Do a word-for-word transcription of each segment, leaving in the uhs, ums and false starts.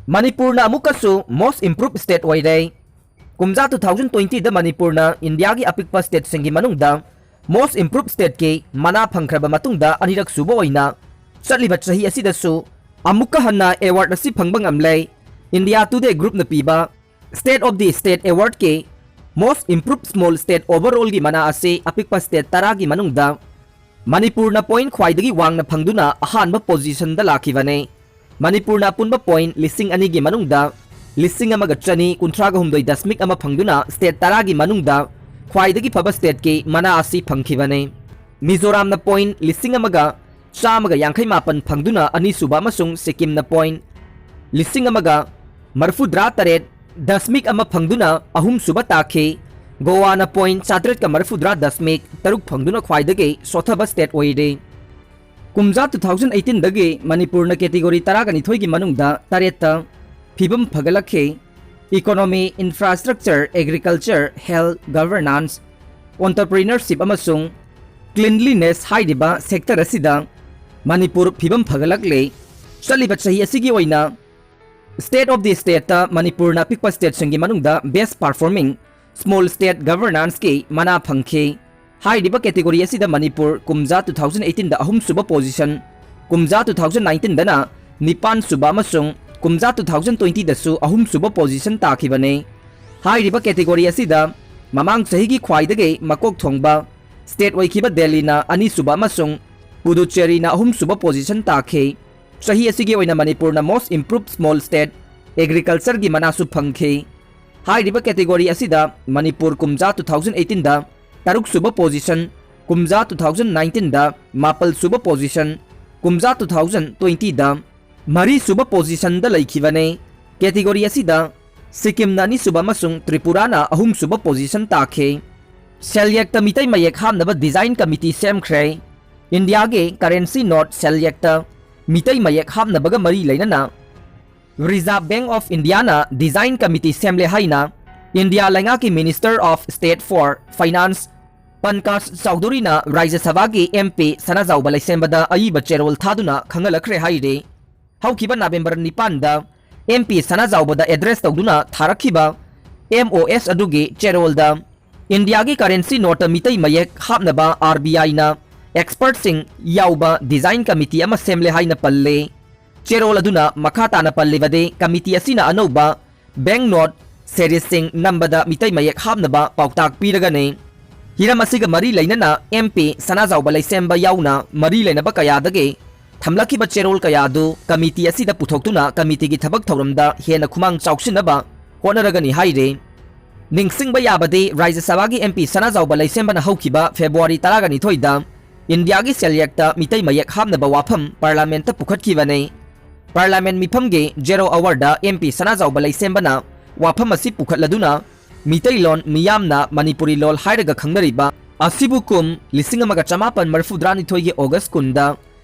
ꯃꯅꯤꯄꯨꯔꯅ ꯑꯃꯨꯛꯀꯁꯨ most improved state ꯑꯣꯏꯔꯦ꯫ ꯀꯨꯝꯖꯥ two thousand twenty ꯗ ꯃꯅꯤꯄꯨꯔꯅ ꯏꯟꯗꯤꯌꯥꯒꯤ ꯑꯄꯤꯛꯄ stateꯁꯤꯡꯒꯤ ꯃꯅꯨꯡꯗ most improved stateꯀꯤ ꯃꯅꯥ ꯐꯪꯈ꯭ꯔꯕ ꯃꯇꯨꯡꯗ ꯑꯅꯤꯔꯛ ꯁꯨꯕ ꯑꯣꯏꯅ ꯆꯠꯂꯤꯕ ꯆꯍꯤ ꯑꯁꯤꯗꯁꯨ ꯑꯃꯨꯛꯀ ꯍꯟꯅ award ꯑꯁꯤ ꯐꯪꯕ ꯉꯝꯂꯦ꯫ India Today Groupꯅ ꯄꯤꯕ State of the State Awardꯀꯤ most improved small state overallꯒꯤ ꯃꯅꯥ ꯑꯁꯤ ꯑꯄꯤꯛꯄ state ꯇꯔꯥꯒꯤ ꯃꯅꯨꯡꯗ ꯃꯅꯤꯄꯨꯔꯅ point ꯈ꯭ꯋꯥꯏꯗꯒꯤ ꯋꯥꯡꯅ ꯐꯪꯗꯨꯅ ꯑꯍꯥꯟꯕ positionꯗ ꯂꯥꯛꯈꯤꯕꯅꯤ꯫ ꯃꯅꯤꯄꯨꯔꯅ ꯑꯄꯨꯟꯕ point ꯂꯤꯁꯤꯡ ꯑꯅꯤꯒꯤ ꯃꯅꯨꯡꯗ ꯂꯤꯁꯤꯡ ꯑꯃꯒ ꯆꯅꯤ ꯀꯨꯟꯊ꯭ꯔꯥꯒ ꯍꯨꯝꯗꯣꯏ ꯗꯁꯃꯤꯛ ꯑꯃ ꯐꯪꯗꯨꯅ state ꯇꯔꯥꯒꯤ ꯃꯅꯨꯡꯗ ꯈ꯭ꯋꯥꯏꯗꯒꯤ ꯐꯕ stateꯀꯤ ꯃꯅꯥ ꯑꯁꯤ ꯐꯪꯈꯤꯕꯅꯤ꯫ ꯃꯤꯖꯣꯔꯥꯝꯅ point ꯂꯤꯁꯤꯡ ꯑꯃꯒ ꯆꯥꯝꯃꯒ ꯌꯥꯡꯈꯩ ꯃꯥꯄꯟ ꯐꯪꯗꯨꯅ ꯑꯅꯤꯁꯨꯕ ꯑꯃꯁꯨꯡ ꯁꯤꯛꯀꯤꯝꯅ point ꯂꯤꯁꯤꯡ ꯑꯃꯒ ꯃꯔꯐꯨꯇꯔꯥ ꯇꯔꯦꯠ ꯗꯁꯃꯤꯛ ꯑꯃ ꯐꯪꯗꯨꯅ ꯑꯍꯨꯝꯁꯨꯕ ꯇꯥꯈꯤ꯫ ꯒꯣꯋꯥꯅ point ꯆꯥꯇ꯭ꯔꯦꯠꯀ ꯃꯔꯐꯨꯇꯔꯥ ꯗꯁꯃꯤꯛ ꯇꯔꯨꯛ ꯐꯪꯗꯨꯅ ꯈ꯭ꯋꯥꯏꯗꯒꯤ ꯁꯣꯠꯊꯕ state ꯑꯣꯏꯔꯦ꯫ ꯀꯨꯝꯖꯥ two thousand eighteen ꯗꯒꯤ ꯃꯅꯤꯄꯨꯔꯅ category ꯇꯔꯥꯒ ꯅꯤꯊꯣꯏꯒꯤ ꯃꯅꯨꯡꯗ ꯇꯔꯦꯠꯇ ꯐꯤꯕꯝ ꯐꯒꯠꯂꯛꯈꯤ꯫ Economy, Infrastructure, Agriculture, Health, Governance, Entrepreneurship ꯑꯃꯁꯨꯡ Cleanliness ꯍꯥꯏꯔꯤꯕ sector ꯑꯁꯤꯗ ꯃꯅꯤꯄꯨꯔ ꯐꯤꯕꯝ ꯐꯒꯠꯂꯛꯂꯦ꯫ ꯆꯠꯂꯤꯕ ꯆꯍꯤ ꯑꯁꯤꯒꯤ ꯑꯣꯏꯅ State of the Stateꯇ ꯃꯅꯤꯄꯨꯔꯅ ꯑꯄꯤꯛꯄ stateꯁꯤꯡꯒꯤ ꯃꯅꯨꯡꯗ best performing small state governanceꯀꯤ ꯃꯅꯥ ꯐꯪꯈꯤ꯫ ꯍꯥꯏꯔꯤꯕ category ꯑꯁꯤꯗ ꯃꯅꯤꯄꯨꯔ ꯀꯨꯝꯖꯥ two thousand eighteenꯗ ꯑꯍꯨꯝꯁꯨꯕ position, ꯀꯨꯝꯖꯥ two thousand nineteenꯗꯅ ꯅꯤꯄꯥꯟꯁꯨꯕ ꯑꯃꯁꯨꯡ ꯀꯨꯝꯖꯥ two thousand twentyꯗꯁꯨ ꯑꯍꯨꯝꯁꯨꯕ position ꯇꯥꯈꯤꯕꯅꯤ꯫ ꯍꯥꯏꯔꯤꯕ category ꯑꯁꯤꯗ ꯃꯃꯥꯡ ꯆꯍꯤꯒꯤ ꯈ꯭ꯋꯥꯏꯗꯒꯤ ꯃꯀꯣꯛ ꯊꯣꯡꯕ state ꯑꯣꯏꯈꯤꯕ ꯗꯦꯜꯂꯤꯅ ꯑꯅꯤꯁꯨꯕ ꯑꯃꯁꯨꯡ ꯄꯨꯗꯨꯆꯦꯔꯤꯅ ꯑꯍꯨꯝꯁꯨꯕ position ꯇꯥꯈꯤ꯫ ꯆꯍꯤ ꯑꯁꯤꯒꯤ ꯑꯣꯏꯅ ꯃꯅꯤꯄꯨꯔꯅ most improved small state agricultureꯒꯤ ꯃꯅꯥꯁꯨ ꯐꯪꯈꯤ꯫ ꯍꯥꯏꯔꯤꯕ category ꯑꯁꯤꯗ ꯃꯅꯤꯄꯨꯔ ꯀꯨꯝꯖꯥ two thousand eighteenꯗ ꯇꯔꯨꯛꯁꯨꯕ position, ꯀꯨꯝꯖꯥ two thousand nineteenꯗ ꯃꯥꯄꯜꯁꯨꯕ position, ꯀꯨꯝꯖꯥ two thousand twentyꯗ ꯃꯔꯤꯁꯨꯕ positionꯗ ꯂꯩꯈꯤꯕꯅꯤ꯫ Category ꯑꯁꯤꯗ ꯁꯤꯛꯀꯤꯝꯅ ꯑꯅꯤꯁꯨꯕ ꯑꯃꯁꯨꯡ ꯇ꯭ꯔꯤꯄꯨꯔꯥꯅ ꯑꯍꯨꯝꯁꯨꯕ position ꯇꯥꯈꯤ꯫ ꯁꯦꯜꯌꯦꯛꯇ ꯃꯤꯇꯩ ꯃꯌꯦꯛ ꯍꯥꯞꯅꯕ design committee ꯁꯦꯝꯈ꯭ꯔꯦ꯫ ꯏꯟꯗꯤꯌꯥꯒꯤ currency note ꯁꯦꯜꯌꯦꯛꯇ ꯃꯤꯇꯩ ꯃꯌꯦꯛ ꯍꯥꯞꯅꯕꯒ ꯃꯔꯤ ꯂꯩꯅꯅ Reserve Bank of Indiaꯅ design committee ꯁꯦꯝꯂꯦ ꯍꯥꯏꯅ ꯏꯟꯗꯤꯌꯥ ꯂꯩꯉꯥꯛꯀꯤ Minister of State for Finance ꯄꯟꯀꯖ ꯆꯧꯙꯨꯔꯤꯅ ꯔꯥꯖ꯭ꯌ ꯁꯚꯥꯒꯤ MP ꯁꯅꯥꯖꯥꯎꯕ ꯂꯩꯁꯦꯝꯕꯗ ꯑꯏꯕ ꯆꯦꯔꯣꯜ ꯊꯥꯗꯨꯅ ꯈꯪꯍꯜꯂꯛꯈ꯭ꯔꯦ ꯍꯥꯏꯔꯤ꯫ ꯍꯧꯈꯤꯕ ꯅꯕꯦꯝꯕꯔ ꯅꯤꯄꯥꯟꯗ ꯑꯦꯝ ꯄꯤ ꯁꯅꯥꯖꯥꯎꯕꯗ ꯑꯦꯗ꯭ꯔꯦꯁ ꯇꯧꯗꯨꯅ ꯊꯥꯔꯛꯈꯤꯕ ꯑꯦꯝ ꯑꯣ ꯑꯦꯁ ꯑꯗꯨꯒꯤ ꯆꯦꯔꯣꯜꯗ ꯏꯟꯗꯤꯌꯥꯒꯤ ꯀꯔꯦꯟꯁꯤ ꯅꯣꯠꯇ ꯃꯤꯇꯩ ꯃꯌꯦꯛ ꯍꯥꯞꯅꯕ ꯑꯥꯔ ꯕꯤ ꯑꯥꯏꯅ ꯑꯦꯛꯁꯄꯔꯠꯁꯤꯡ ꯌꯥꯎꯕ ꯗꯤꯖꯥꯏꯟ ꯀꯃꯤꯇꯤ ꯑꯃ ꯁꯦꯝꯂꯦ ꯍꯥꯏꯅ ꯄꯜꯂꯦ꯫ ꯆꯦꯔꯣꯜ ꯑꯗꯨꯅ ꯃꯈꯥ ꯇꯥꯅ ꯄꯜꯂꯤꯕꯗꯤ, ꯀꯃꯤꯇꯤ ꯑꯁꯤꯅ ꯑꯅꯧꯕ ꯕꯦꯡꯛ ꯅꯣꯠ ꯁꯦꯔꯤꯁꯁꯤꯡ ꯅꯝꯕꯗ ꯃꯤꯇꯩ ꯃꯌꯦꯛ ꯍꯥꯞꯅꯕ ꯄꯥꯎꯇꯥꯛ ꯄꯤꯔꯒꯅꯤ꯫ ꯍꯤꯔꯝ ꯑꯁꯤꯒ ꯃꯔꯤ ꯂꯩꯅꯅ ꯑꯦꯝ ꯄꯤ ꯁꯅꯥꯖꯥꯎꯕ ꯂꯩꯁꯦꯝꯕ ꯌꯥꯎꯅ ꯃꯔꯤ ꯂꯩꯅꯕ ꯀꯌꯥꯗꯒꯤ ꯊꯝꯂꯛꯈꯤꯕ ꯆꯦꯔꯣꯜ ꯀꯌꯥ ꯑꯗꯨ ꯀꯃꯤꯇꯤ ꯑꯁꯤꯗ ꯄꯨꯊꯣꯛꯇꯨꯅ ꯀꯃꯤꯇꯤꯒꯤ ꯊꯕꯛ ꯊꯧꯔꯝꯗ ꯍꯦꯟꯅ ꯈꯨꯃꯥꯡ ꯆꯥꯎꯁꯤꯟꯅꯕ ꯍꯣꯠꯅꯔꯒꯅꯤ ꯍꯥꯏꯔꯤ꯫ ꯅꯤꯡꯁꯤꯡꯕ ꯌꯥꯕꯗꯤ, ꯔꯥꯖ꯭ꯌ ꯁꯚꯥꯒꯤ ꯑꯦꯝ ꯄꯤ ꯁꯅꯥꯖꯥꯎꯕ ꯂꯩꯁꯦꯝꯕꯅ ꯍꯧꯈꯤꯕ ꯐꯦꯕ꯭ꯔꯨꯋꯥꯔꯤ ꯇꯔꯥꯒ ꯅꯤꯊꯣꯏꯗ ꯏꯟꯗꯤꯌꯥꯒꯤ ꯁꯦꯜꯌꯦꯛꯇ ꯃꯤꯇꯩ ꯃꯌꯦꯛ ꯍꯥꯞꯅꯕ ꯋꯥꯐꯝ ꯄꯥꯔꯂꯥꯃꯦꯟꯠꯇ ꯄꯨꯈꯠꯈꯤꯕꯅꯤ꯫ ꯄꯥꯔꯂꯥꯃꯦꯟꯠ ꯃꯤꯐꯝꯒꯤ ꯖꯦꯔꯣ ꯑꯋꯥꯔꯗ ꯑꯦꯝ ꯄꯤ ꯁꯅꯥꯖꯥꯎꯕ ꯂꯩꯁꯦꯝꯕꯅ ꯋꯥꯐꯝ ꯑꯁꯤ ꯄꯨꯈꯠꯂꯗꯨꯅ ꯃꯤꯇꯩꯂꯣꯟ ꯃꯤꯌꯥꯝꯅ ꯃꯅꯤꯄꯨꯔꯤ ꯂꯣꯜ ꯍꯥꯏꯔꯒ ꯈꯪꯅꯔꯤꯕ ꯑꯁꯤꯕꯨ ꯀꯨꯝ ꯂꯤꯁꯤꯡ ꯑꯃꯒ ꯆꯃꯥꯄꯟ ꯃꯔꯤꯐꯨꯇꯔꯥꯅꯤꯊꯣꯏꯒꯤ ꯑꯣꯒꯁ꯭ꯠ ꯀꯨꯟꯗ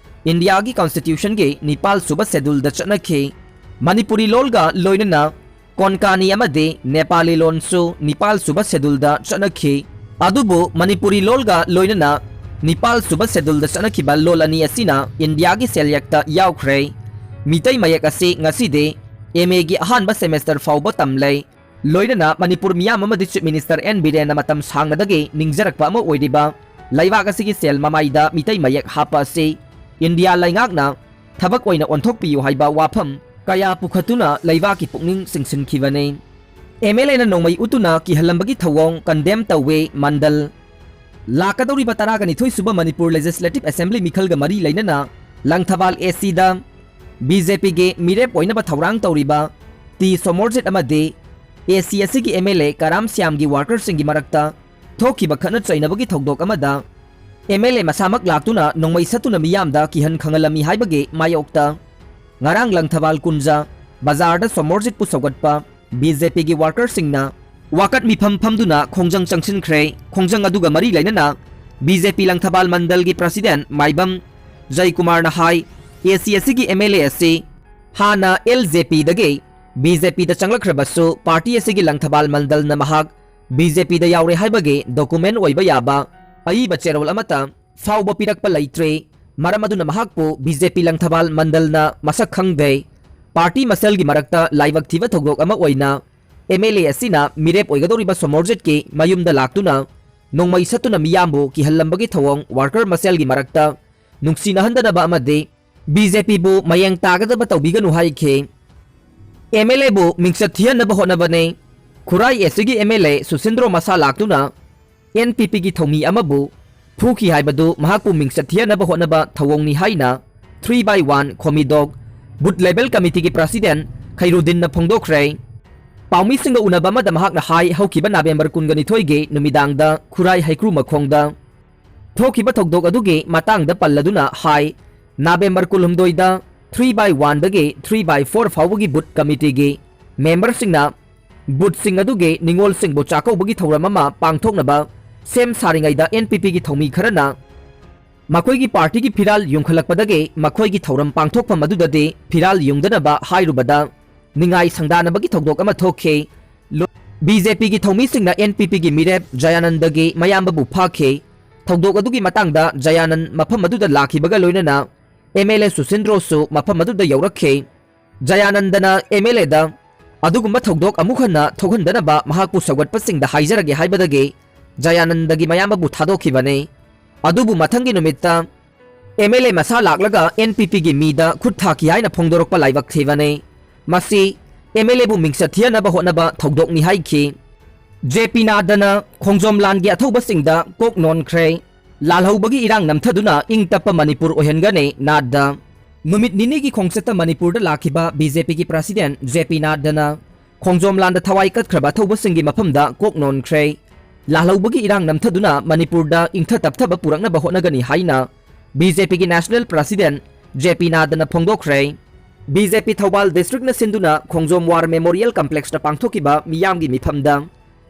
ꯏꯟꯗꯤꯌꯥꯒꯤ ꯀꯟꯁꯇꯤꯇ꯭ꯌꯨꯁꯟꯒꯤ ꯅꯤꯄꯥꯜ ꯁꯨꯕ ꯁꯦꯗꯨꯜꯗ ꯆꯠꯅꯈꯤ꯫ ꯃꯅꯤꯄꯨꯔꯤ ꯂꯣꯜꯒ ꯂꯣꯏꯅꯅ ꯀꯣꯟꯀꯥꯅꯤ ꯑꯃꯗꯤ ꯅꯦꯄꯥꯂꯤ ꯂꯣꯟꯁꯨ ꯅꯤꯄꯥꯜ ꯁꯨꯕ ꯁꯦꯗꯨꯜꯗ ꯆꯠꯅꯈꯤ꯫ ꯑꯗꯨꯕꯨ ꯃꯅꯤꯄꯨꯔꯤ ꯂꯣꯜꯒ ꯂꯣꯏꯅꯅ ꯅꯤꯄꯥꯜ ꯁꯨꯕ ꯁꯦꯗꯨꯜꯗ ꯆꯠꯅꯈꯤꯕ ꯂꯣꯜ ꯑꯅꯤ ꯑꯁꯤꯅ ꯏꯟꯗꯤꯌꯥꯒꯤ ꯁꯦꯜꯌꯦꯛꯇ ꯌꯥꯎꯈ꯭ꯔꯦ꯫ ꯃꯤꯇꯩ ꯃꯌꯦꯛ ꯑꯁꯤ ꯉꯁꯤꯗꯤ ꯑꯦꯝ ꯑꯦꯒꯤ ꯑꯍꯥꯟꯕ ꯁꯦꯃꯦꯁꯇꯔ ꯐꯥꯎꯕ ꯇꯝꯂꯦ꯫ ꯂꯣꯏꯅꯅ ꯃꯅꯤꯄꯨꯔ ꯃꯤꯌꯥꯝ ꯑꯃꯗꯤ ꯆꯤꯐ ꯃꯤꯅꯤꯁꯇꯔ ꯑꯦꯟ ꯕꯤꯔꯦꯟꯅ ꯃꯇꯝ ꯁꯥꯡꯅꯗꯒꯤ ꯅꯤꯡꯖꯔꯛꯄ ꯑꯃ ꯑꯣꯏꯔꯤꯕ ꯂꯩꯕꯥꯛ ꯑꯁꯤꯒꯤ ꯁꯦꯜ ꯃꯃꯥꯏꯗ ꯃꯤꯇꯩ ꯃꯌꯦꯛ ꯍꯥꯞꯄ ꯑꯁꯤ ꯏꯟꯗꯤꯌꯥ ꯂꯩꯉꯥꯛꯅ ꯊꯕꯛ ꯑꯣꯏꯅ ꯑꯣꯟꯊꯣꯛꯄꯤꯌꯨ ꯍꯥꯏꯕ ꯋꯥꯐꯝ ꯀꯌꯥ ꯄꯨꯈꯠꯇꯨꯅ ꯂꯩꯕꯥꯛꯀꯤ ꯄꯨꯛꯅꯤꯡ ꯆꯤꯡꯁꯤꯟꯈꯤꯕꯅꯤ꯫ ꯑꯦꯝ ꯑꯦꯜ ꯑꯦꯅ ꯅꯣꯡꯃꯩ ꯎꯠꯇꯨꯅ ꯀꯤꯍꯜꯂꯝꯕꯒꯤ ꯊꯧꯑꯣꯡ ꯀꯟꯗꯦꯝ ꯇꯧꯋꯦ ꯃꯟꯗꯜ꯫ ꯂꯥꯛꯀꯗꯧꯔꯤꯕ ꯇꯔꯥꯒ ꯅꯤꯊꯣꯏ ꯁꯨꯕ ꯃꯅꯤꯄꯨꯔ ꯂꯦꯖꯤꯁꯂꯦꯇꯤꯚ ꯑꯦꯁꯦꯝꯕ꯭ꯂꯤ ꯃꯤꯈꯜꯒ ꯃꯔꯤ ꯂꯩꯅꯅ ꯂꯪꯊꯕꯥꯜ ꯑꯦ ꯁꯤꯗ ꯕꯤ ꯖꯦ ꯄꯤꯒꯤ ꯃꯤꯔꯦꯞ ꯑꯣꯏꯅꯕ ꯊꯧꯔꯥꯡ ꯇꯧꯔꯤꯕ ꯇꯤ ꯁꯣꯃꯣꯔꯖꯤꯠ ꯑꯃꯗꯤ ꯑꯦ ꯁꯤ ꯑꯁꯤꯒꯤ ꯑꯦꯝ ꯑꯦꯜ ꯑꯦ ꯀꯔꯥꯝ ꯁ꯭ꯌꯥꯝꯒꯤ ꯋꯥꯔꯀꯔꯁꯤꯡꯒꯤ ꯃꯔꯛꯇ ꯊꯣꯛꯈꯤꯕ ꯈꯠꯅ ꯆꯩꯅꯕꯒꯤ ꯊꯧꯗꯣꯛ ꯑꯃꯗ ꯑꯦꯝ ꯑꯦꯜ ꯑꯦ ꯃꯁꯥꯃꯛ ꯂꯥꯛꯇꯨꯅ ꯅꯣꯡꯃꯩ ꯁꯠꯇꯨꯅ ꯃꯤꯌꯥꯝꯗ ꯀꯤꯍꯟ ꯈꯪꯍꯜꯂꯝꯃꯤ ꯍꯥꯏꯕꯒꯤ ꯃꯥꯌꯣꯛꯇ ꯉꯔꯥꯡ ꯂꯪꯊꯕꯥꯜ ꯀꯨꯟꯖ ꯕꯖꯥꯔꯗ ꯁꯣꯃꯣꯔꯖꯤꯠꯄꯨ ꯁꯧꯒꯠꯄ ꯕꯤ ꯖꯦ ꯄꯤꯒꯤ ꯋꯥꯔꯀꯔꯁꯤꯡꯅ ꯋꯥꯀꯠ ꯃꯤꯐꯝ ꯐꯝꯗꯨꯅ ꯈꯣꯡꯖꯪ ꯆꯪꯁꯤꯟꯈ꯭ꯔꯦ꯫ ꯈꯣꯡꯖꯪ ꯑꯗꯨꯒ ꯃꯔꯤ ꯂꯩꯅꯅ ꯕꯤ ꯖꯦ ꯄꯤ ꯂꯪꯊꯕꯥꯜ ꯃꯟꯗꯜꯒꯤ ꯄ꯭ꯔꯁꯤꯗꯦꯟꯠ ꯃꯥꯏꯕꯝ ꯖꯌꯀꯨꯃꯥꯔꯅ ꯍꯥꯏ, ꯑꯦ ꯁꯤ ꯑꯁꯤꯒꯤ ꯑꯦꯝ ꯑꯦꯜ ꯑꯦ ꯑꯁꯤ ꯍꯥꯟꯅ ꯑꯦꯜ ꯖꯦ ꯄꯤꯗꯒꯤ ꯕꯤ ꯖꯦ ꯄꯤꯗ ꯆꯪꯂꯛꯈ꯭ꯔꯕꯁꯨ, ꯄꯥꯔꯇꯤ ꯑꯁꯤꯒꯤ ꯂꯪꯊꯕꯥꯜ ꯃꯟꯗꯜꯅ ꯃꯍꯥꯛ ꯕꯤ ꯖꯦ ꯄꯤꯗ ꯌꯥꯎꯔꯦ ꯍꯥꯏꯕꯒꯤ ꯗꯣꯀꯨꯃꯦꯟꯠ ꯑꯣꯏꯕ ꯌꯥꯕ ꯑꯏꯕ ꯆꯦꯔꯣꯜ ꯑꯃꯠꯇ ꯐꯥꯎꯕ ꯄꯤꯔꯛꯄ ꯂꯩꯇ꯭ꯔꯦ꯫ ꯃꯔꯝ ꯑꯗꯨꯅ ꯃꯍꯥꯛꯄꯨ ꯕꯤ ꯖꯦ ꯄꯤ ꯂꯪꯊꯕꯥꯜ ꯃꯟꯗꯜꯅ ꯃꯁꯛ ꯈꯪꯗꯦ꯫ ꯄꯥꯔꯇꯤ ꯃꯁꯦꯜꯒꯤ ꯃꯔꯛꯇ ꯂꯥꯏꯕꯛ ꯊꯤꯕ ꯊꯧꯗꯣꯛ ꯑꯃ ꯑꯣꯏꯅ ꯑꯦꯝ ꯑꯦꯜ ꯑꯦ ꯑꯁꯤꯅ ꯃꯤꯔꯦꯞ ꯑꯣꯏꯒꯗꯧꯔꯤꯕ ꯁꯣꯃꯣꯔꯖꯤꯠꯀꯤ ꯃꯌꯨꯝꯗ ꯂꯥꯛꯇꯨꯅ ꯅꯣꯡꯃꯩ ꯁꯠꯇꯨꯅ ꯃꯤꯌꯥꯝꯕꯨ ꯀꯤꯍꯜꯂꯝꯕꯒꯤ ꯊꯧꯑꯣꯡ ꯋꯥꯔꯀꯔ ꯃꯁꯦꯜꯒꯤ ꯃꯔꯛꯇ ꯅꯨꯡꯁꯤꯅꯍꯟꯗꯅꯕ ꯑꯃꯗꯤ ꯕꯤ ꯖꯦ ꯄꯤꯕꯨ ꯃꯌꯦꯡ ꯇꯥꯒꯗꯕ ꯇꯧꯕꯤꯒꯅꯨ ꯍꯥꯏꯈꯤ꯫ ꯑꯦꯝ ꯑꯦꯜ ꯑꯦꯕꯨ ꯃꯤꯡꯆꯠ ꯊꯤꯍꯟꯅꯕ ꯍꯣꯠꯅꯕꯅꯦ ꯈꯨꯔꯥꯏ ꯑꯦꯁ ꯁꯤꯒꯤ ꯑꯦꯝ ꯑꯦꯜ ꯑꯦ ꯁꯨꯁꯤꯟꯗ꯭ꯔꯣ ꯃꯁꯥ ꯂꯥꯛꯇꯨꯅ ꯑꯦꯟ ꯄꯤ ꯄꯤꯒꯤ ꯊꯧꯃꯤ ꯑꯃꯕꯨ ꯐꯨꯈꯤ ꯍꯥꯏꯕꯗꯨ ꯃꯍꯥꯛꯄꯨ ꯃꯤꯡꯆꯠ ꯊꯤꯍꯟꯅꯕ ꯍꯣꯠꯅꯕ ꯊꯧꯑꯣꯡꯅꯤ ꯍꯥꯏꯅ three by one Khomidok booth level ꯀꯃꯤꯇꯤꯒꯤ ꯄ꯭ꯔꯁꯤꯗꯦꯟ ꯈꯩꯔꯨꯗꯤꯟꯅ ꯐꯣꯡꯗꯣꯛꯈ꯭ꯔꯦ꯫ ꯄꯥꯎꯃꯤꯁꯤꯡꯒ ꯎꯅꯕ ꯑꯃꯗ ꯃꯍꯥꯛꯅ ꯍꯥꯏ, ꯍꯧꯈꯤꯕ ꯅꯕꯦꯝꯕꯔ ꯀꯨꯟꯒ ꯅꯤꯊꯣꯏꯒꯤ ꯅꯨꯃꯤꯗꯥꯡꯗ ꯈꯨꯔꯥꯏ ꯍꯩꯀ꯭ꯔꯨ ꯃꯈꯣꯡꯗ ꯊꯣꯛꯈꯤꯕ ꯊꯧꯗꯣꯛ ꯑꯗꯨꯒꯤ ꯃꯇꯥꯡꯗ ꯄꯜꯂꯗꯨꯅ ꯍꯥꯏ, ꯅꯕꯦꯝꯕꯔ ꯀꯨꯟꯍꯨꯝꯗꯣꯏꯗ ꯊ꯭ꯔꯤ ꯕꯥꯏ ꯋꯥꯟꯗꯒꯤ ꯊ꯭ꯔꯤ ꯕꯥꯏ ꯐꯣꯔ ꯐꯥꯎꯕꯒꯤ ꯕꯨꯊ ꯀꯃꯤꯇꯤꯒꯤ ꯃꯦꯝꯕꯔꯁꯤꯡꯅ ꯕꯨꯊꯁꯤꯡ ꯑꯗꯨꯒꯤ ꯅꯤꯉꯣꯜꯁꯤꯡꯕꯨ ꯆꯥꯛꯀꯧꯕꯒꯤ ꯊꯧꯔꯝ ꯑꯃ ꯄꯥꯡꯊꯣꯛꯅꯕ ꯁꯦꯝ ꯁꯥꯔꯤꯉꯩꯗ ꯑꯦꯟ ꯄꯤ ꯄꯤꯒꯤ ꯊꯧꯃꯤ ꯈꯔꯅ ꯃꯈꯣꯏꯒꯤ ꯄꯥꯔꯇꯤꯒꯤ ꯐꯤꯔꯥꯜ ꯌꯨꯡꯈꯠꯂꯛꯄꯗꯒꯤ ꯃꯈꯣꯏꯒꯤ ꯊꯧꯔꯝ ꯄꯥꯡꯊꯣꯛꯐꯝ ꯑꯗꯨꯗꯗꯤ ꯐꯤꯔꯥꯜ ꯌꯨꯡꯗꯅꯕ ꯍꯥꯏꯔꯨꯕꯗ ꯅꯤꯡꯉꯥꯏ ꯁꯪꯗꯥꯅꯕꯒꯤ ꯊꯧꯗꯣꯛ ꯑꯃ ꯊꯣꯛꯈꯤ꯫ ꯂꯣ-, ꯕꯤ ꯖꯦ ꯄꯤꯒꯤ ꯊꯧꯃꯤꯁꯤꯡꯅ ꯑꯦꯟ ꯄꯤ ꯄꯤꯒꯤ ꯃꯤꯔꯦꯞ ꯖꯌꯥꯅꯟꯗꯒꯤ ꯃꯌꯥꯝꯕꯕꯨ ꯐꯥꯈꯤ꯫ ꯊꯧꯗꯣꯛ ꯑꯗꯨꯒꯤ ꯃꯇꯥꯡꯗ ꯖꯌꯥꯅꯟ ꯃꯐꯝ ꯑꯗꯨꯗ ꯂꯥꯛꯈꯤꯕꯒ ꯂꯣꯏꯅꯅ ꯑꯦꯝ ꯑꯦꯜ ꯑꯦ ꯁꯨꯁꯤꯟꯗ꯭ꯔꯣꯁꯨ ꯃꯐꯝ ꯑꯗꯨꯗ ꯌꯧꯔꯛꯈꯤ꯫ ꯖꯌꯥꯅꯟꯗꯅ ꯑꯦꯝ ꯑꯦꯜ ꯑꯦꯗ ꯑꯗꯨꯒꯨꯝꯕ ꯊꯧꯗꯣꯛ ꯑꯃꯨꯛ ꯍꯟꯅ ꯊꯣꯛꯍꯟꯗꯅꯕ ꯃꯍꯥꯛꯄꯨ ꯁꯧꯒꯠꯄꯁꯤꯡꯗ ꯍꯥꯏꯖꯔꯒꯦ ꯍꯥꯏꯕꯗꯒꯤ ꯖꯌꯥꯅꯟꯗꯒꯤ ꯃꯌꯥꯝꯕꯕꯨ ꯊꯥꯗꯣꯛꯈꯤꯕꯅꯤ꯫ ꯑꯗꯨꯕꯨ ꯃꯊꯪꯒꯤ ꯅꯨꯃꯤꯠꯇ ꯑꯦꯝ ꯑꯦꯜ ꯑꯦ ꯃꯁꯥ ꯂꯥꯛꯂꯒ ꯑꯦꯟ ꯄꯤ ꯄꯤꯒꯤ ꯃꯤꯗ ꯈꯨꯠ ꯊꯥꯈꯤ ꯍꯥꯏꯅ ꯐꯣꯡꯗꯣꯔꯛꯄ ꯂꯥꯏꯕꯛ ꯊꯤꯕꯅꯤ꯫ ꯃꯁꯤ ꯑꯦꯝ ꯑꯦꯜ ꯑꯦꯕꯨ ꯃꯤꯡꯆꯠ ꯊꯤꯍꯟꯅꯕ ꯍꯣꯠꯅꯕ ꯊꯧꯗꯣꯛꯅꯤ ꯍꯥꯏꯈꯤ꯫ ꯖꯦ ꯄꯤ ꯅꯥꯗꯅ ꯈꯣꯡꯖꯣꯝ ꯂꯥꯟꯒꯤ ꯑꯊꯧꯕꯁꯤꯡꯗ ꯀꯣꯛ ꯅꯣꯟꯈ꯭ꯔꯦ꯫ ꯂꯥꯜꯍꯧꯕꯒꯤ ꯏꯔꯥꯡ ꯅꯝꯊꯗꯨꯅ ꯏꯪ ꯇꯞꯄ ꯃꯅꯤꯄꯨꯔ ꯑꯣꯏꯍꯟꯒꯅꯤ ꯅꯥꯗ꯫ ꯅꯨꯃꯤꯠ ꯅꯤꯅꯤꯒꯤ ꯈꯣꯡꯆꯠꯇ ꯃꯅꯤꯄꯨꯔꯗ ꯂꯥꯛꯈꯤꯕ ꯕꯤ ꯖꯦ ꯄꯤꯒꯤ ꯄ꯭ꯔꯁꯤꯗꯦꯟ ꯖꯦ ꯄꯤ ꯅꯥꯗꯅ ꯈꯣꯡꯖꯣꯝ ꯂꯥꯟꯗ ꯊꯋꯥꯏ ꯀꯠꯈ꯭ꯔꯕ ꯑꯊꯧꯕꯁꯤꯡꯒꯤ ꯃꯐꯝꯗ ꯀꯣꯛ ꯅꯣꯟꯈ꯭ꯔꯦ꯫ ꯂꯥꯜꯍꯧꯕꯒꯤ ꯏꯔꯥꯡ ꯅꯝꯊꯗꯨꯅ ꯃꯅꯤꯄꯨꯔꯗ ꯏꯪꯊ ꯇꯞꯊꯕ ꯄꯨꯔꯛꯅꯕ ꯍꯣꯠꯅꯒꯅꯤ ꯍꯥꯏꯅ ꯕꯤ ꯖꯦ ꯄꯤꯒꯤ ꯅꯦꯁꯅꯦꯜ ꯄ꯭ꯔꯁꯤꯗꯦꯟ ꯖꯦ ꯄꯤ ꯅꯥꯗꯅ ꯐꯣꯡꯗꯣꯛꯈ꯭ꯔꯦ꯫ ꯕꯤ ꯖꯦ ꯄꯤ ꯊꯧꯕꯥꯜ ꯗꯤꯁꯇ꯭ꯔꯤꯛꯅ ꯁꯤꯟꯗꯨꯅ ꯈꯣꯡꯖꯣꯝ ꯋꯥꯔ ꯃꯦꯃꯣꯔꯤꯌꯦꯜ ꯀꯝꯄ꯭ꯂꯦꯛꯁꯇ ꯄꯥꯡꯊꯣꯛꯈꯤꯕ ꯃꯤꯌꯥꯝꯒꯤ ꯃꯤꯐꯝꯗ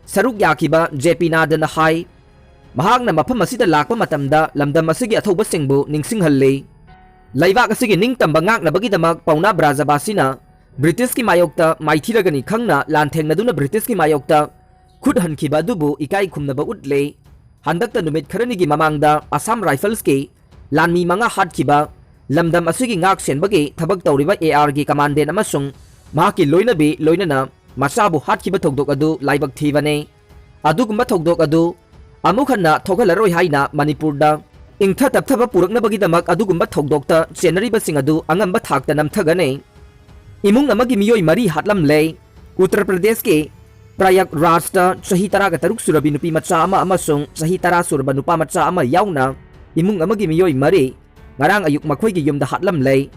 ꯁꯔꯨꯛ ꯌꯥꯈꯤꯕ ꯖꯦ ꯄꯤ ꯅꯥꯗꯅ ꯍꯥꯏ, ꯃꯍꯥꯛꯅ ꯃꯐꯝ ꯑꯁꯤꯗ ꯂꯥꯛꯄ ꯃꯇꯝꯗ ꯂꯝꯗꯝ ꯑꯁꯤꯒꯤ ꯑꯊꯧꯕꯁꯤꯡꯕꯨ ꯅꯤꯡꯁꯤꯡꯍꯜꯂꯤ꯫ ꯂꯩꯕꯥꯛ ꯑꯁꯤꯒꯤ ꯅꯤꯡꯇꯝꯕ ꯉꯥꯛꯅꯕꯒꯤꯗꯃꯛ ꯄꯥꯎꯅꯥ ꯕ꯭ꯔꯥꯖꯕꯥꯁꯤꯅ ꯕ꯭ꯔꯤꯇꯤꯁꯀꯤ ꯃꯥꯌꯣꯛꯇ ꯃꯥꯏꯊꯤꯔꯒꯅꯤ ꯈꯪꯅ ꯂꯥꯟꯊꯦꯡꯅꯗꯨꯅ ꯕ꯭ꯔꯤꯇꯤꯁꯀꯤ ꯃꯥꯌꯣꯛꯇ ꯈꯨꯠ ꯍꯟꯈꯤꯕ ꯑꯗꯨꯕꯨ ꯏꯀꯥꯏ ꯈꯨꯝꯅꯕ ꯎꯠꯂꯤ꯫ ꯍꯟꯗꯛꯇ ꯅꯨꯃꯤꯠ ꯈꯔꯅꯤꯒꯤ ꯃꯃꯥꯡꯗ ꯑꯁꯥꯝ ꯔꯥꯏꯐꯜꯁꯀꯤ ꯂꯥꯟꯃꯤ ꯃꯉꯥ ꯍꯥꯠꯈꯤꯕ ꯂꯝꯗꯝ ꯑꯁꯤꯒꯤ ꯉꯥꯛ ꯁꯦꯟꯕꯒꯤ ꯊꯕꯛ ꯇꯧꯔꯤꯕ AR ꯒꯤ commandant ꯑꯃꯁꯨꯡ ꯃꯍꯥꯛꯀꯤ ꯂꯣꯏꯅꯕꯤ ꯂꯣꯏꯅꯅ ꯃꯆꯥꯕꯨ ꯍꯥꯠꯈꯤꯕ ꯊꯧꯗꯣꯛ ꯑꯗꯨ ꯂꯥꯏꯕꯛ ꯊꯤꯕꯅꯤ꯫ ꯑꯗꯨꯒꯨꯝꯕ ꯊꯧꯗꯣꯛ ꯑꯗꯨ ꯑꯃꯨꯛ ꯍꯟꯅ ꯊꯣꯛꯍꯜꯂꯔꯣꯏ ꯍꯥꯏꯅ ꯃꯅꯤꯄꯨꯔꯗ ꯏꯪꯊ ꯇꯞꯊꯕ ꯄꯨꯔꯛꯅꯕꯒꯤꯗꯃꯛ ꯑꯗꯨꯒꯨꯝꯕ ꯊꯧꯗꯣꯛꯇ ꯆꯦꯟꯅꯔꯤꯕꯁꯤꯡ ꯑꯗꯨ ꯑꯉꯝꯕ ꯊꯥꯛꯇ ꯅꯝꯊꯒꯅꯤ꯫ ꯏꯃꯨꯡ ꯑꯃꯒꯤ ꯃꯤꯑꯣꯏ ꯃꯔꯤ ꯍꯥꯠꯂꯝꯂꯦ꯫ ꯎꯠꯇꯔ ꯄ꯭ꯔꯗꯦꯁꯀꯤ ꯄ꯭ꯔꯌꯥꯒ ꯔꯥꯖꯇ ꯆꯍꯤ ꯇꯔꯥꯒ ꯇꯔꯨꯛ ꯁꯨꯔꯕꯤ ꯅꯨꯄꯤ ꯃꯆꯥ ꯑꯃ ꯑꯃꯁꯨꯡ ꯆꯍꯤ ꯇꯔꯥ ꯁꯨꯔꯕ ꯅꯨꯄꯥ ꯃꯆꯥ ꯑꯃ ꯌꯥꯎꯅ ꯏꯃꯨꯡ ꯑꯃꯒꯤ ꯃꯤꯑꯣꯏ ꯃꯔꯤ ꯉꯔꯥꯡ ꯑꯌꯨꯛ ꯃꯈꯣꯏꯒꯤ ꯌꯨꯝꯗ ꯍꯥꯠꯂꯝꯂꯦ꯫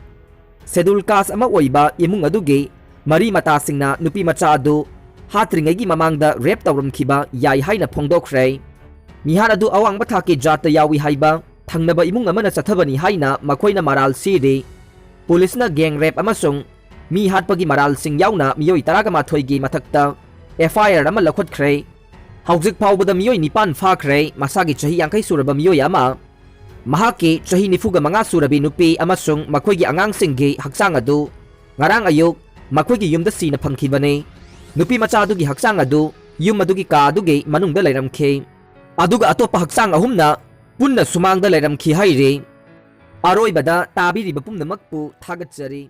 Scheduled caste ꯑꯃ ꯑꯣꯏꯕ ꯏꯃꯨꯡ ꯑꯗꯨꯒꯤ ꯃꯔꯤ ꯃꯇꯥꯁꯤꯡꯅ ꯅꯨꯄꯤ ꯃꯆꯥ ꯑꯗꯨ ꯍꯥꯠꯇ꯭ꯔꯤꯉꯩꯒꯤ ꯃꯃꯥꯡꯗ rape ꯇꯧꯔꯝꯈꯤꯕ ꯌꯥꯏ ꯍꯥꯏꯅ ꯐꯣꯡꯗꯣꯛꯈ꯭ꯔꯦ꯫ ꯃꯤꯍꯥꯠ ꯑꯗꯨ ꯑꯋꯥꯡꯕ ꯊꯥꯛꯀꯤ ꯖꯥꯠꯇ ꯌꯥꯎꯏ ꯍꯥꯏꯕ ꯊꯪꯅꯕ ꯏꯃꯨꯡ ꯑꯃꯅ ꯆꯠꯊꯕꯅꯤ ꯍꯥꯏꯅ ꯃꯈꯣꯏꯅ ꯃꯔꯥꯜ ꯁꯤꯔꯤ꯫ ꯄꯨꯂꯤꯁꯅ gang rape ꯑꯃꯁꯨꯡ ꯃꯤ ꯍꯥꯠꯄꯒꯤ ꯃꯔꯥꯜꯁꯤꯡ ꯌꯥꯎꯅ ꯃꯤꯑꯣꯏ ꯇꯔꯥꯒ ꯃꯥꯊꯣꯏꯒꯤ ꯃꯊꯛꯇ FIR ꯑꯃ ꯂꯧꯈꯠꯈ꯭ꯔꯦ꯫ ꯍꯧꯖꯤꯛ ꯐꯥꯎꯕꯗ ꯃꯤꯑꯣꯏ ꯅꯤꯄꯥꯟ ꯐꯥꯈ꯭ꯔꯦ꯫ ꯃꯁꯥꯒꯤ ꯆꯍꯤ ꯌꯥꯡꯈꯩ ꯁꯨꯔꯕ ꯃꯤꯑꯣꯏ ꯑꯃ, ꯃꯍꯥꯛꯀꯤ ꯆꯍꯤ ꯅꯤꯐꯨꯒ ꯃꯉꯥ ꯁꯨꯔꯕꯤ ꯅꯨꯄꯤ ꯑꯃꯁꯨꯡ ꯃꯈꯣꯏꯒꯤ ꯑꯉꯥꯡꯁꯤꯡꯒꯤ ꯍꯛꯆꯥꯡ ꯑꯗꯨ ꯉꯔꯥꯡ ꯑꯌꯨꯛ ꯃꯈꯣꯏꯒꯤ ꯌꯨꯝꯗ ꯁꯤꯅ ꯐꯪꯈꯤꯕꯅꯤ꯫ ꯅꯨꯄꯤ ꯃꯆꯥ ꯑꯗꯨꯒꯤ ꯍꯛꯆꯥꯡ ꯑꯗꯨ ꯌꯨꯝ ꯑꯗꯨꯒꯤ ꯀꯥ ꯑꯗꯨꯒꯤ ꯃꯅꯨꯡꯗ ꯂꯩꯔꯝꯈꯤ꯫ ꯑꯗꯨꯒ ꯑꯇꯣꯞꯄ ꯍꯛꯆꯥꯡ ꯑꯍꯨꯝꯅ ꯄꯨꯟꯅ ꯁꯨꯃꯥꯡꯗ ꯂꯩꯔꯝꯈꯤ ꯍꯥꯏꯔꯤ꯫ ꯑꯔꯣꯏꯕꯗ ꯇꯥꯕꯤꯔꯤꯕ ꯄꯨꯝꯅꯃꯛꯄꯨ ꯊꯥꯒꯠꯆꯔꯤ꯫